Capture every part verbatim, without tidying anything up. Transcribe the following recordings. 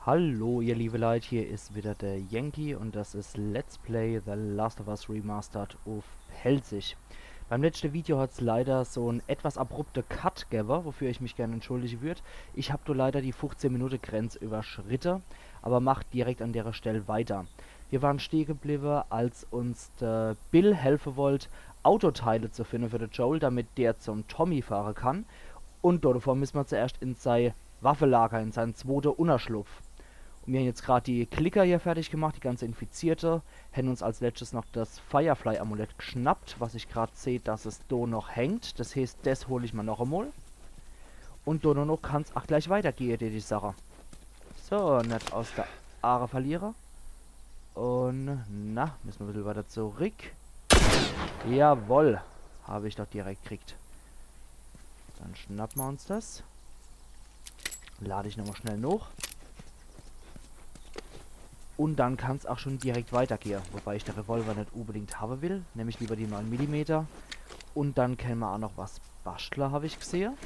Hallo ihr liebe Leit, hier is wieder der Yankee und das is Let's Play The Last of Us Remastered uff Pälzisch. Beim letschte Video hat's leider so en etwas abrupte Cut gewwe, wofür ich mich gern entschuldige würd. Ich hab do leider die fünfzehn Minute Grenz überschritte, aber mach direkt an dere Stell weiter. Wir waren steh gebliwwe, als uns der Bill helfe wollt, Autoteile zu finde für de Joel, damit der zum Tommy fahre kann. Und dodevor müsse mer zuerscht in sei Waffelager, in sein zwote Unterschlupf. Und mir hän jetzt grad die Klicker hier fertig gemacht, die ganze Infizierte. Hän uns als letschtes noch das Firefly-Amulett gschnappt, was ich grad seh, dass es do noch hängt. Das heeßt, das hol ich mer noch emol. Und do noch kann's ach gleich weitergehe, die, die Sache. So, net aus de Aare verliere. Und, na, müsse mer e bissel weiter zurück. Jawoll, hab ich doch direkt gekriegt. Dann schnappe mer uns das. Lad ich nochmal schnell noch. Und dann kann's ach schon direkt weitergehe. Wobei ich de Revolver net unbedingt habe will. Nemm ich lieber die neun Millimeter. Und dann kenne mer ach noch was baschtle, hab ich gsehe.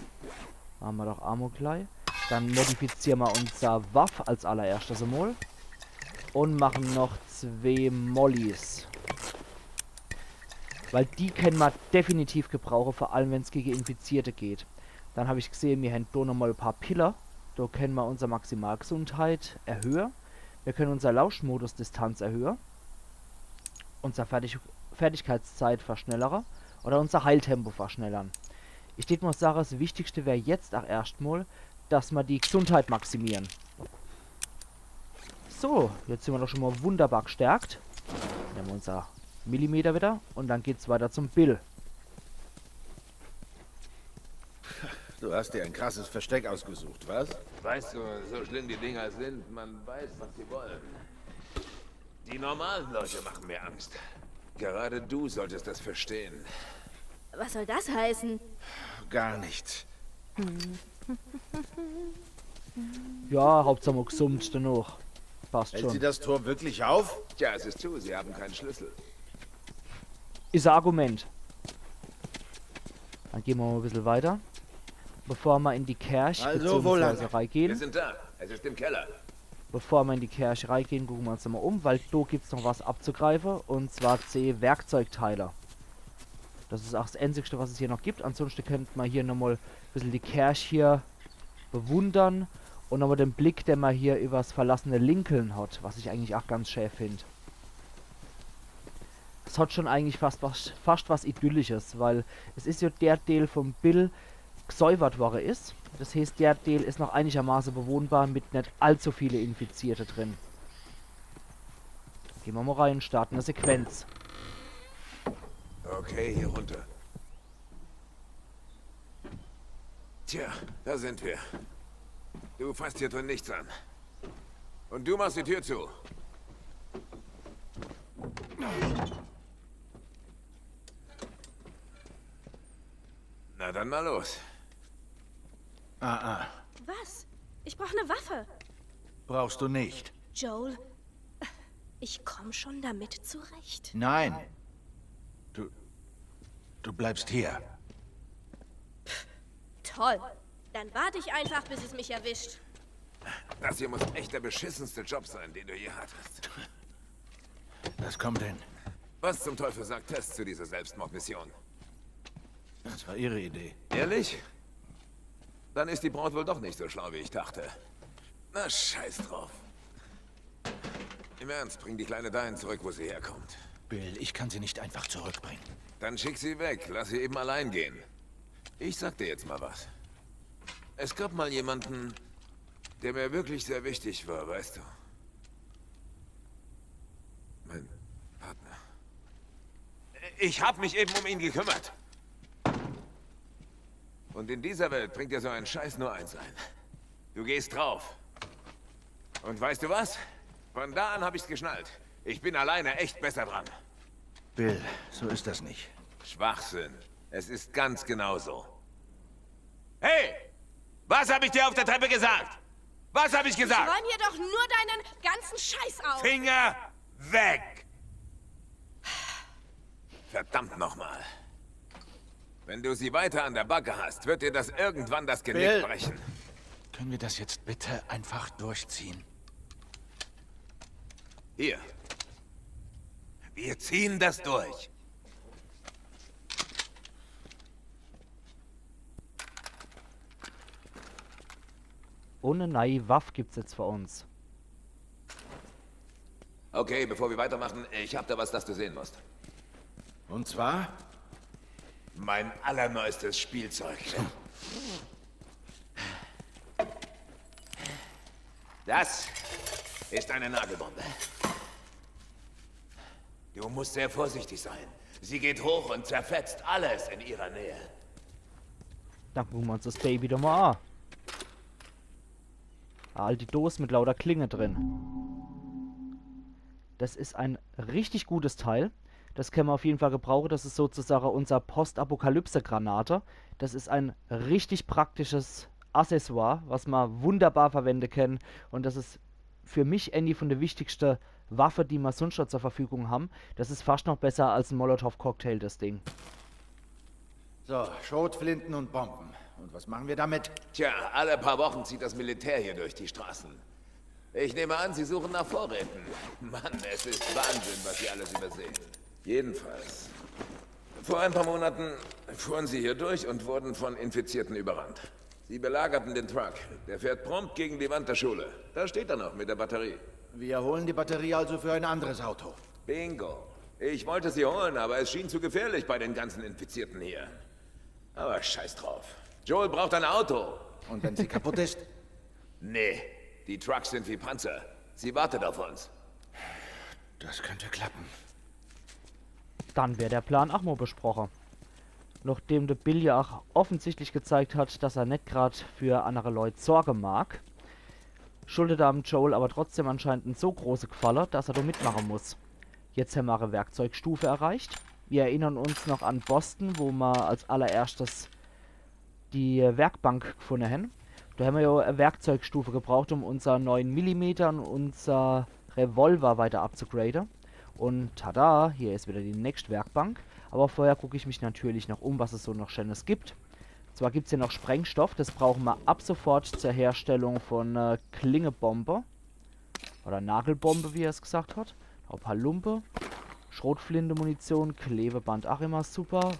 Mache mer doch ach mol gleich. Dann modifiziere mer unser Waff als allererschtes emol. Und mache noch zwee Mollys. Weil die kenne mer definitiv gebrauche, vor allem wenn's gege Infizierte geht. Dann hab ich gsehe, mir hän do nochmal e paar Pille. Do kenne mer unser Maximalgesundheit erhöhe. Mir kenne unser Lauschmodus-Distanz erhöhe. Unser Fertig Fertigkeitszeit verschnellere. Oder unser Heiltempo verschnellern. Ich tät mol sage, das Wichtigste wär jetzt ach erscht mol, dass mer die Gesundheit maximieren. So, jetzt sin mer doch schon mol wunderbar gestärkt. Nemme mer unser Millimeter wieder und dann geht's weiter zum Bill. Du hast dir ein krasses Versteck ausgesucht, was? Weißt du, so schlimm die Dinger sind, man weiß, was sie wollen. Die normalen Leute machen mir Angst. Gerade du solltest das verstehen. Was soll das heißen? Gar nichts. Ja, Hauptsach mol gesund dennoch. Passt Hält sie schon. Das Tor wirklich auf? Tja, es ist zu, sie haben keinen Schlüssel. Is e Argument. Dann gehe mer mol e bissel weiter. Bevor mer in die Kerch Also, wo lang? beziehungsweise Wir reigehen. Sind da. Es ist im Keller. Bevor mer in die Kerch reigehen, gucke mer uns nochmal um, weil do gibt's noch was abzugreife. Und zwar zeh Werkzeugteile. Das is ach das Einzigste, was es hier noch gibt. Ansonsten könnt mer hier nochmal e bissel die Kerch hier bewundern. Und nochmal den Blick, den mer hier übers verlassene Lincoln hat, was ich eigentlich ach ganz schä find. Es hat schon eigentlich fast was, fast was Idyllisches, weil es is ja der Deel vom Bill gesäubert worre is. Das heeßt, der Deel is noch einigermaße bewohnbar mit net allzu viele Infizierte drin. Gehe mer mol rein, starte e Sequenz. Okay, hier runter. Tja, da sind wir. Du fasst hier drin nichts an. Und du machst die Tür zu. Na dann mal los. Ah, ah. Was? Ich brauch eine Waffe. Brauchst du nicht. Joel, ich komm schon damit zurecht. Nein. Du. Du bleibst hier. Toll. Dann warte ich einfach, bis es mich erwischt. Das hier muss echt der beschissenste Job sein, den du je hattest. Das kommt hin. Was zum Teufel sagt Tess zu dieser Selbstmordmission? Das war ihre Idee. Ehrlich? Dann ist die Braut wohl doch nicht so schlau, wie ich dachte. Na, scheiß drauf. Im Ernst, bring die kleine dahin zurück, wo sie herkommt. Bill, ich kann sie nicht einfach zurückbringen. Dann schick sie weg, lass sie eben allein gehen. Ich sag dir jetzt mal was. Es gab mal jemanden, der mir wirklich sehr wichtig war, weißt du? Mein Partner. Ich hab mich eben um ihn gekümmert. Und in dieser Welt bringt dir so ein Scheiß nur eins ein. Du gehst drauf. Und weißt du was? Von da an hab ich's geschnallt. Ich bin alleine echt besser dran. Bill, so ist das nicht. Schwachsinn. Es ist ganz genau so. Hey! Was hab ich dir auf der Treppe gesagt? Was hab ich Ich gesagt? räume hier doch nur deinen ganzen Scheiß auf. Finger weg! Verdammt nochmal. Wenn du sie weiter an der Backe hast, wird dir das irgendwann das Genick Bill. Brechen. Können wir das jetzt bitte einfach durchziehen? Hier. Wir ziehen das durch. Un e neii Waff gibt's jetzt für uns. Okay, bevor wir weitermachen, ich hab da was, das du sehen musst. Und zwar? Mein allerneuestes Spielzeug. Das ist eine Nagelbombe. Du musst sehr vorsichtig sein. Sie geht hoch und zerfetzt alles in ihrer Nähe. Dann gucke mer uns das Baby doch mal an. All die Dose mit lauter Klinge drin. Das is e richtig gutes Teil. Das kenne mer auf jeden Fall gebrauche. Das is sozusage unser Postapokalypse-Granate. Das is e richtig praktisches Accessoire, was mer wunderbar verwende kenne. Un das is für mich ääni von de wichtigste Waffe, die mer sunscht noch zur Verfügung ham. Das is fascht noch besser als e Molotow-Cocktail, das Ding. So, Schrotflinten und Bomben. Und was machen wir damit? Tja, alle paar Wochen zieht das Militär hier durch die Straßen. Ich nehme an, sie suchen nach Vorräten. Mann, es ist Wahnsinn, was sie alles übersehen. Jedenfalls. Vor ein paar Monaten fuhren sie hier durch und wurden von Infizierten überrannt. Sie belagerten den Truck. Der fährt prompt gegen die Wand der Schule. Da steht er noch mit der Batterie. Wir holen die Batterie also für ein anderes Auto. Bingo. Ich wollte sie holen, aber es schien zu gefährlich bei den ganzen Infizierten hier. Aber scheiß drauf. Joel braucht ein Auto. Und wenn sie kaputt ist? Nee, die Trucks sind wie Panzer. Sie wartet auf uns. Das könnte klappen. Dann wär der Plan ach mo besproche. Nochdem de Bill ja ach offensichtlich gezeigt hat, dass er net grad für annere Leut sorge mag, schuldet er am Joel aber trotzdem anscheinend en so große Gefalle, dass er do mitmache muss. Jetzt hämmer e Werkzeugstufe erreicht. Mir erinnern uns noch an Boston, wo mer als allererschtes die Werkbank gefunne hän. Do hämmer jo e Werkzeugstufe gebraucht, um unser neun Millimeter un unser Revolver weiter abzugrade. Un tada, hier is wieder die nächst Werkbank. Aber vorher guck ich mich natürlich noch um, was es so noch Schönes gibt. Zwar gibt's hier noch Sprengstoff, das brauche mer ab sofort zur Herstellung von äh, Klingebombe. Oder Nagelbombe, wie er's gesagt hat. Noch e paar Lumpe. Schrotflinte-Munition, Klebeband ach immer super.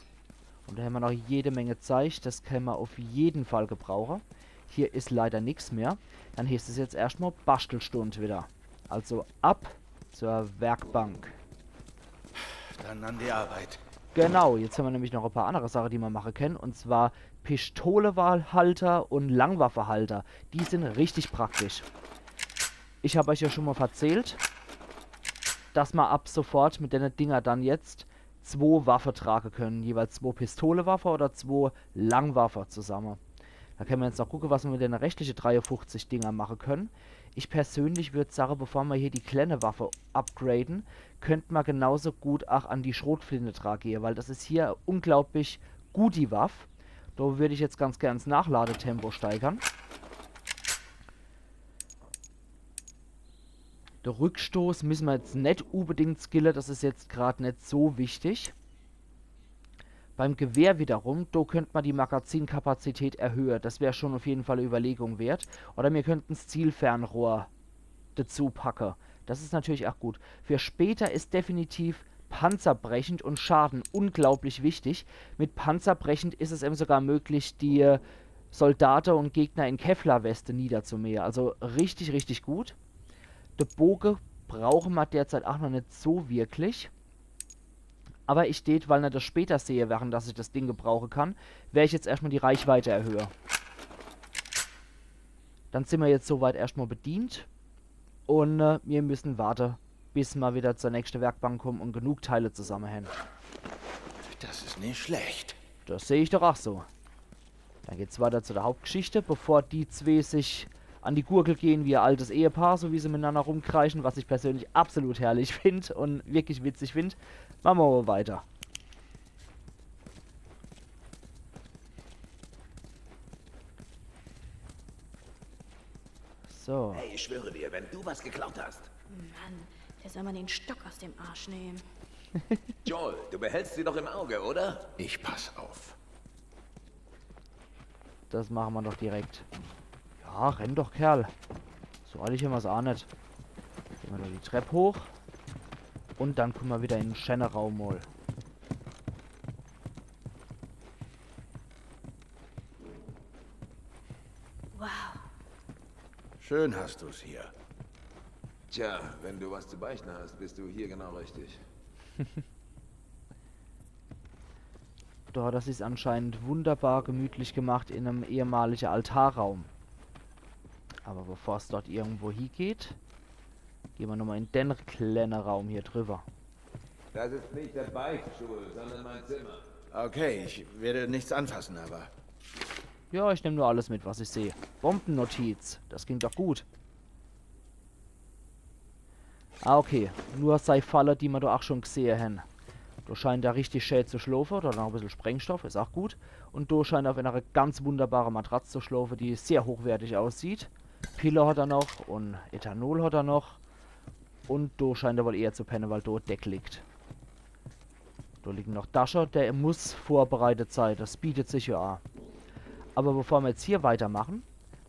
Un do hämmer noch jede Menge Zeig, das kenne mer auf jeden Fall gebrauche. Hier is leider nix mehr. Dann heeßt es jetzt erscht mo Bastelstund wieder. Also ab zur Werkbank. Dann an die Arbeit. Genau, jetzt hämmer nämlich noch e paar annere Sache, die mer mache kenne. Un zwar Pistolehalter un Langwaffehalter. Die sin richtig praktisch. Ich hab euch ja schon mo verzählt, dass mer ab sofort mit denne Dinger dann jetzt zwo Waffe trage kenne. Jeweils zwo Pistolewaffe oder zwo Langwaffe zusamme. Do kenne mer jetzt noch gucke, was mer mit denne restliche dreiunfuchzig Dinger mache kenne. Ich persönlich würd sage, bevor mer hier die klenne Waffe upgraden, könnt mer genauso gut ach an die Schrotflinte dra gehe, weil das is hier unglaublich gut, die Waff. Do würd ich jetzt ganz gern 's Nachladetempo steigern. De Rückstoß müsse mer jetzt net unbedingt skille, das is jetzt grad net so wichtig. Beim Gewehr wiederum, do könnt mer die Magazinkapazität erhöhe. Das wär schon auf jeden Fall e Überlegung wert. Oder mir könnten 's Zielfernrohr dazu packe. Das is natürlich ach gut. Für später is definitiv panzerbrechend un Schaden unglaublich wichtig. Mit panzerbrechend is es ewe sogar möglich, die äh, Soldate un Gegner in Kevlarweste niederzumähe. Also richtig, richtig gut. De Boge brauche mer derzeit ach noch net so wirklich. Aber ich tät, weil mer das später sehe, während dass ich das Ding gebrauche kann, wer ich jetzt erscht mo die Reichweite erhöhe. Dann sin mer jetzt soweit erscht mo bedient. Un äh, mir müssen warte, bis mer wieder zur nächste Werkbank kommen un genug Teile zusamme hän. Das is net schlecht. Das seh ich doch ach so. Dann geht's weiter zu der Hauptgeschichte, bevor die zwee sich an die Gurgel gehen wie e altes Ehepaar, so wie se mitenanner rumkreischen, was ich persönlich absolut herrlich find un wirklich witzig find. Mache mer mo weiter. So. Hey, ich schwöre dir, wenn du was geklaut hast. Mann, der soll mal den Stock aus dem Arsch nehmen. Joel, du behältst sie doch im Auge, oder? Ich pass auf. Das mache mer doch direkt. Ja, renn doch, Kerl. So eilig hämmer's ach net. Gehn mer do die Trepp hoch. Un dann kumme mer widder in de Schänneraum mol. Wow. Schön hast du's hier. Tja, wenn du was zu beichten hast, bist du hier genau richtig. Do hat er sich's anscheinend wunderbar gemütlich gemacht in em ehemalige Altarraum. Awwer bevor's dort irgendwo hiegeht, gehn mer nochmol in den klenne Raum hier driwwer. Das ist nicht der Beichtstuhl, sondern mein Zimmer. Okay, ich werde nichts anfassen, aber Ja, ich nemm nur alles mit, was ich seh. Bombennotiz. Das klingt doch gut. Ah, okay. Nur sei Falle, die mer do ach schun gsehe hen. Do scheint er richtig schää zu schlofe. Do hat er noch e bissel Sprengstoff, is ach gut. Un do scheint er uff ener ganz wunderbare Matratz zu schlofe, die sehr hochwertig aussieht. Pille hat er noch un Ethanol hat er noch. Un do scheint er wohl eher zu penne, weil do e Deck liegt. Do liegen noch Dasche, der muss vorbereitet sei, das bietet sich jo a. Awwer bevor mer jetzt hier weitermache,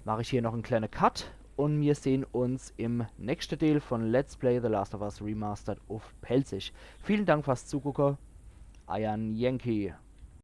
mach ich hier noch en klenne Cut un mir sehn uns im nächschte Deel vun Let's Play The Last of Us Remastered uff Pälzisch. Vielen Dank fürs Zugucke, eier Yankee.